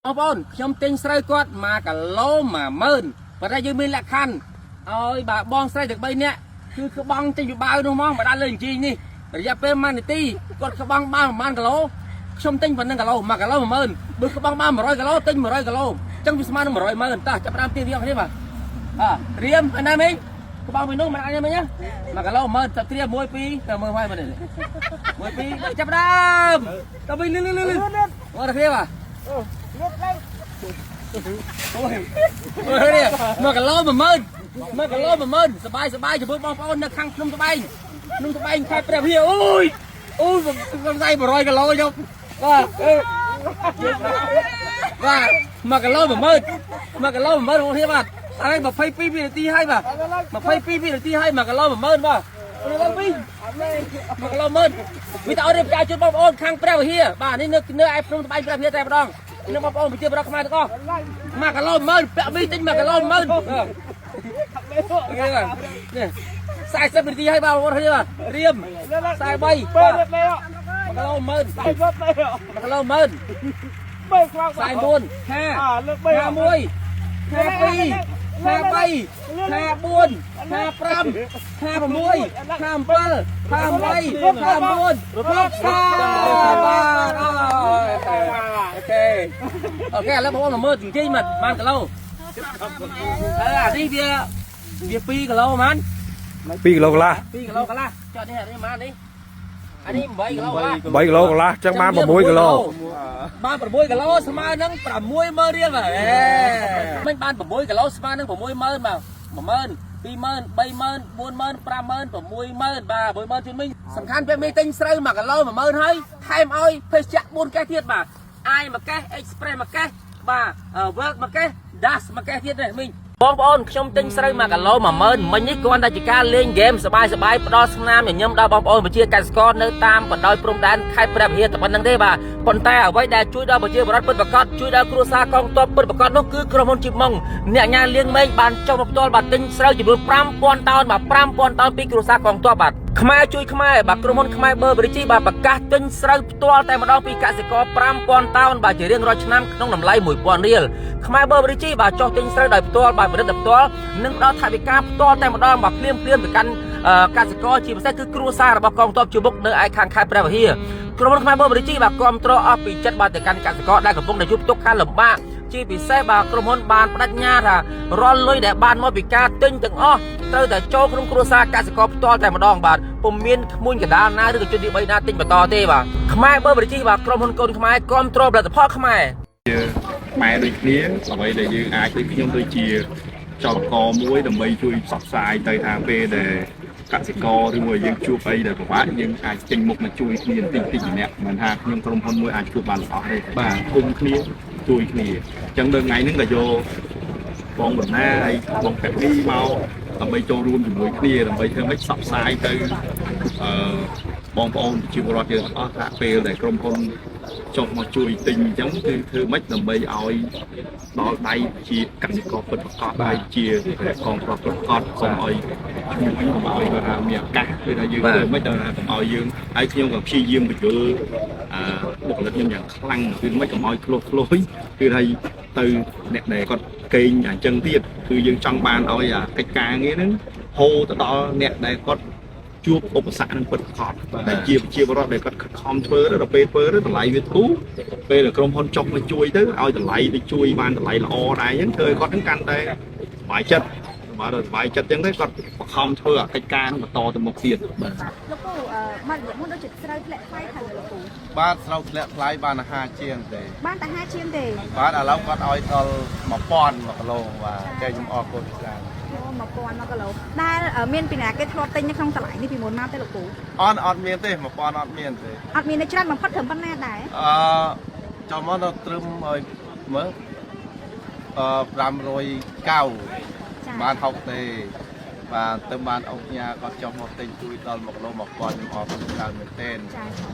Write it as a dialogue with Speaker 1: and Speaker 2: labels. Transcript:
Speaker 1: បងប្អូនខ្ញុំទិញស្រូវគាត់1គីឡូ10000ប៉ុន្តែយើងមានលក្ខខណ្ឌឲ្យបាទបងស្រីទាំង3នាក់គឺក្បង់ចេញពីបាវនោះមកមកដាក់លើអញ្ជីងនេះរយៈពេល1នាទីគាត់ក្បង់បានប្រហែលគីឡូខ្ញុំទិញប៉ុណ្្នឹងគីឡូ1គីឡូ10000បើក្បង់បាន100គីឡូទិញ100គីឡូអញ្ចឹងវាស្មើនឹង100ម៉ឺនតោះចាប់ផ្ដើមទាញទាំងគ្នាបាទបាទត្រៀមហើយណាមីងក្បង់ពីនោះមកដាក់នេះមិញណា1គីឡូ10000ចាប់ត្រៀម1 2ទៅមើលហើយមើលនេះ1 2 3ចាប់ផ្ដើមតវិញលឿនលឿនលឿនមកដល់គ្នាបាទ អូយនេះ1គីឡូ10000 1គីឡូ10000សบายសบายជាមួយបងប្អូននៅខាងភ្នំត្បែងភ្នំត្បែងខេត្តព្រះវិហារអូយអូយសំសៃ100គីឡូខ្ញុំបាទបាទ1គីឡូ10000 1គីឡូ10000បងប្អូនបាទហើយ22វិនាទីហើយបាទ22វិនាទីហើយ1គីឡូ10000បាទអូយវិញ1គីឡូ10000វីដេអូនេះផ្សាយជូនបងប្អូនខាងព្រះវិហារបាទនេះនៅនៅឯភ្នំត្បែងព្រះវិហារតែម្ដងនឹងបងប្អូនប្រជាពលរដ្ឋខ្មែរទាំងអស់ 1គីឡូ10000ពាក់មីទិញ1គីឡូ10000អូខេបាទនេះ40នាទីហើយបាទបងប្អូនគ្នាបាទរៀម43បាទ1គីឡូ10000 1គីឡូ10000 44 5 51 52 53 54 55 56 57 58 59 60បាទ OK OK ឥឡូវបងប្អូនមកមើលជញ្ជីងមកបានគីឡូអើអានេះវាវា2គីឡូហ្មង
Speaker 2: 2គីឡូកន្លះ
Speaker 1: 2គីឡូកន្លះចុះនេះនេះប៉ុន្មាននេះអានេះ8គីឡូកន្លះ
Speaker 2: 3គីឡូកន្លះចឹងបាន6គីឡូ
Speaker 1: បាន6គីឡូស្មើនឹង60000រៀលបាទអេមិញបាន6គីឡូស្មើនឹង60000បាទ10000 20000 30000 40000 50000 60000បាទ60000ជូនមីងសំខាន់ពេលមីទិញស្រូវ1គីឡូ10000ហើយថែមឲ្យភេសជ្ជៈ4កេសទៀតបាទអាយមួយកេស Express មួយកេសបាទ Work មួយកេស Dash មួយកេសទៀតនេះមីងបងប្អូនខ្ញុំទិញស្រូវ1គីឡូ10000មិញនេះគ្រាន់តែជាការលេងហ្គេមសប្បាយសប្បាយផ្ដល់ស្នាមញញឹមដល់បងប្អូនប្រជាកសិករនៅតាមបណ្ដោយព្រំដែនខេត្តព្រះវិហារតែប៉ុណ្្នឹងទេបាទប៉ុន្តែអ្វីដែលជួយដល់ប្រជាពលរដ្ឋពិតប្រាកដជួយដល់គ្រួសារកងទ័ពពិតប្រាកដនោះគឺក្រុមហ៊ុនជីម៉ុងអ្នកញ៉ាលៀងមេងបានចុះមកផ្ទាល់បាទទិញស្រូវចំនួន5000តោនបាទ5000តោនពីគ្រួសារកងទ័ពបាទខ្មែរជួយខ្មែរបាទក្រុមហ៊ុនខ្មែរបឺបរិជីបាទប្រកាសទិញស្រូវផ្ទាល់តែម្ដងពីកសិករ5000តោនបាទជារៀងរាល់ឆ្នាំក្នុងតម្លៃ1000រៀលខ្មែរបឺបរិជីបាទចុះទិញស្រូវដោយផ្ទាល់បាទផលិតដោយផ្ទាល់និងផ្ដល់ថវិកាផ្ទាល់តែម្ដងបាទភ្លាមភ្លាមទៅកាន់កសិករជាពិសេសគឺគ្រួសាររបស់កងទ័ពជួរមុខនៅឯខាងខេត្តព្រះវិហារក្រុមហ៊ុនខ្មែរបឺបរិជីបាទគាំទ្រអស់ពីចិត្តបាទទៅកាន់កសិករដែលកំពុងតែជួបទុក្ខការលំបាកជាពិសេសបាទក្រុមហ៊ុនបានបដិញ្ញាថារាល់លុយដែលបានមកពីការទិញទាំងអស់ត្រូវតែចូលក្នុងគ្រួសារកសិករផ្ទាល់តែម្ដងបាទពុំមានក្មួញកដាលណាឬក៏ជនទី3ណាទិញបន្តទេបាទខ្មែរបឺបរិជីបាទក្រុមហ៊ុនកូនខ្មែរគាំទ្រផលិតផលខ្មែរ
Speaker 3: ខ្មែរដូចគ្នាអ្វីដែលយើងអាចដូចខ្ញុំដូចជាចលករមួយដើម្បីជួយផ្សព្វផ្សាយទៅថាពេលដែលកសិករឬមួយយើងជួបអីដែលពិបាកយើងអាចចេញមុខមកជួយគ្នាបន្តិចតិចម្នាក់មិនថាខ្ញុំក្រុមហ៊ុនមួយអាចជួបបានទាំងអស់ទេបាទគុំគ្នាជួយគ្នាអញ្ចឹងដល់ថ្ងៃហ្នឹងក៏យកបងបណ្ណាហើយបងភក្តីមកដើម្បីចូលរួមជាមួយគ្នាដើម្បីធ្វើម៉េចផ្សព្វផ្សាយទៅអឺបងប្អូនប្រជាពលរដ្ឋយើងទាំងអស់ថាពេលដែលក្រុមហ៊ុនចុះមកជួយទិញអញ្ចឹងគឺធ្វើម៉េចដើម្បីឲ្យដល់ដៃជាកសិករពិតប្រាកដហើយជាកងទ័ពពិតប្រាកដកុំឲ្យឈ្មោះកុំឲ្យគាត់ថាមានឱកាសគឺថាយើងធ្វើម៉េចដល់ថាកុំឲ្យយើងហើយខ្ញុំក៏ព្យាយាមបញ្យល់អឺបុគ្គលិកខ្ញុំយ៉ាងខ្លាំងគឺម៉េចកុំឲ្យឃ្លោះឃ្លោយគឺថាទៅអ្នកដែលគាត់កេងអញ្ចឹងទៀតគឺយើងចង់បានឲ្យអាកិច្ចការងារហ្នឹងហូរទៅដល់អ្នកដែលគាត់ជួបឧបសគ្គនឹងពិតប្រាកដតែជាប្រជាពលរដ្ឋដែលគាត់ខិតខំធ្វើទៅដល់ពេលធ្វើទៅតម្លៃវាធូរពេលដែលក្រុមហ៊ុនចុះមកជួយទៅឲ្យតម្លៃទៅជួយបានតម្លៃល្អដែរអញ្ចឹងធ្វើឲ្យគាត់ហ្នឹងកាន់តែសប្បាយចិត្តបាទដល់សប្បាយចិត្តអញ្ចឹងទៅគាត់បខំធ្វើអាកិច្ចការហ្នឹងបន្តទៅមុខទៀតបាទ
Speaker 4: លោកពូអឺមួយរយៈមុនដូចជាស្រូវធ្លាក់ថ្លៃត្រូវលោកពូ
Speaker 5: បាទស្រូវធ្លាក់ថ្លៃបានអា5ជាងទេ
Speaker 4: បានតែ5ជាងទេ
Speaker 5: បាទឥឡូវគាត់ឲ្យដល់1000 1គីឡូបាទចេះខ្ញុំអរគុណច្រើន
Speaker 4: អូ1000 1គីឡូដែលមានពីណាគេធ្លាប់ទិញនៅក្នុងតម្លៃនេះពីមុនមកទេលោកពូ
Speaker 5: អត់អត់មានទេ1000អត់មានទេ
Speaker 4: អត់មានទេច្រើនបំផុតត្រឹមប៉ុណ្ណាដែរ
Speaker 5: អឺចូលមកដល់ត្រឹមឲ្យមើលអឺ590
Speaker 4: ចា
Speaker 5: បាន60ទេបាទទៅបានអុកញ៉ាគាត់ចុះមកទិញជួយដល់1គីឡូ1000ខ្ញុំអរគុណច្រើនមែនទែន
Speaker 4: ចាចា